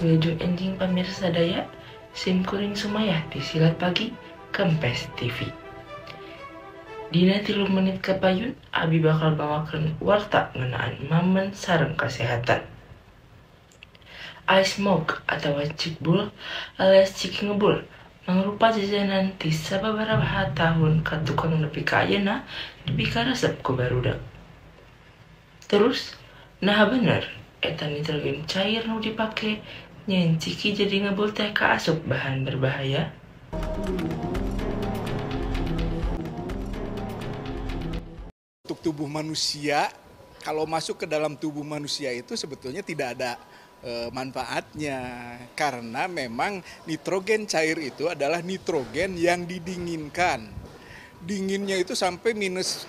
Wilujeng enjing pamirsa sadaya, sim kuring Sumayah di Silat Pagi Kempes TV. Dina 3 menit kapayun abi bakal bawakeun warta ngeunaan mamen sareng kesehatan. Ice mug atawa cikbul alias ciki ngebul mangrupa jajanan ti sababaraha tahun ka tukang nepi ka ayeuna dipikaresep ku barudak. Terus, naha bener eta nitrogen cair nu dipake nyen ciki jadi ngebul teh kaasup bahan berbahaya? Untuk tubuh manusia, kalau masuk ke dalam tubuh manusia itu sebetulnya tidak ada manfaatnya, karena memang nitrogen cair itu adalah nitrogen yang didinginkan. Dinginnya itu sampai minus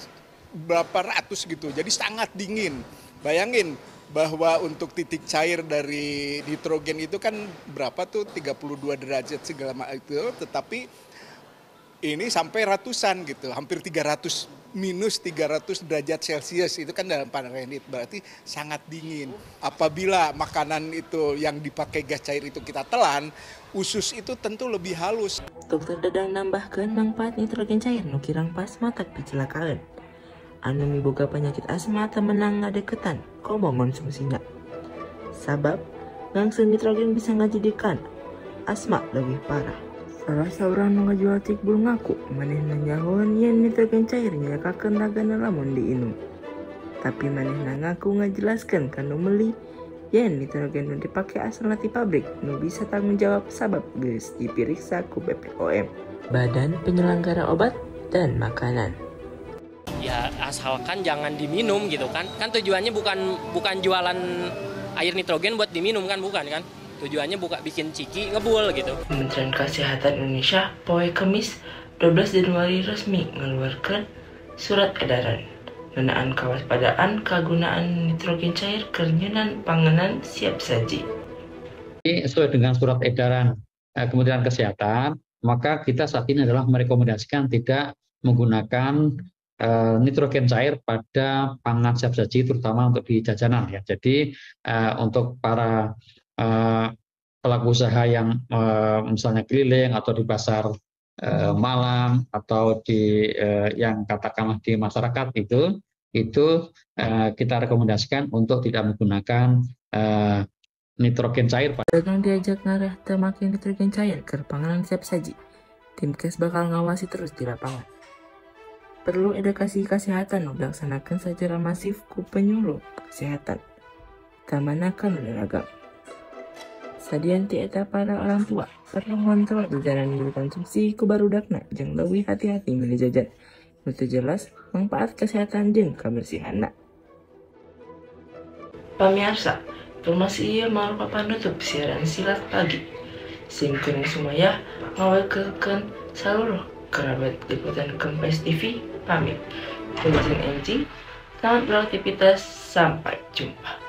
berapa ratus gitu, jadi sangat dingin. Bayangin bahwa untuk titik cair dari nitrogen itu kan berapa tuh, 32 derajat segala macam itu, tetapi ini sampai ratusan gitu, hampir 300, minus 300 derajat Celcius, itu kan dalam Fahrenheit, berarti sangat dingin. Apabila makanan itu yang dipakai gas cair itu kita telan, usus itu tentu lebih halus. Dokter Dadang nambahkan manfaat nitrogen cair nu kirang pas matak picilakaeun. Anu miboga penyakit asma teu meunang ngadeukeutan komo ngonsumsina. Sabab ngangseun nitrogen bisa ngajadikeun asma leuwih parah. Salah saurang nu ngajual cikbul ngaku manehna nyahoan yen nitrogen cair nyelakakeun ragana lamun diinum. Tapi manehna ngaku ngajelaskeun ka nu meuli yen nitrogen nu dipake asalna ti pabrik nu bisa tanggung jawab sabab geus dipiriksa ku BPOM, Badan Penyelenggara Obat dan Makanan. Ya asalkan jangan diminum gitu kan. Kan tujuannya bukan jualan air nitrogen buat diminum kan, bukan kan. Tujuannya buka bikin ciki ngebul gitu. Kementerian Kesehatan Indonesia poe Kemis 12 Januari resmi ngeluarkan surat edaran ngeunaan kewaspadaan kagunaan nitrogen cair keur nyeunan panganan siap saji. Sesuai dengan surat edaran Kementerian Kesehatan, maka kita saat ini adalah merekomendasikan tidak menggunakan nitrogen cair pada pangan siap saji, terutama untuk di jajanan ya. Jadi untuk para pelaku usaha yang misalnya keliling atau di pasar malam atau di yang katakanlah di masyarakat itu kita rekomendasikan untuk tidak menggunakan nitrogen cair. Dagang diajak ngarah teu make nitrogen cair keur panganan siap saji. Tim Kes bakal ngawasi terus di lapangan. Perlu edukasi kesehatan nu dilaksanakeun secara masif ku penyuluh kesehatan. Utamanakan nu dagang. Sadian ti eta para orang tua perlu ngontrol jajanan nu dikonsumsi ku barudakna jeung leuwih hati-hati milih jajan nu teu jelas manfaat kesehatan jeung kabersihanna. Pamirsa, informasi ieu mangrupa panutup siaran Silat Pagi. Sim kuring Sumayah ngawakilkeun saluruh kerabat liputan Kempes TV pamit. Wilujeng enjing, selamat beraktivitas, sampai jumpa.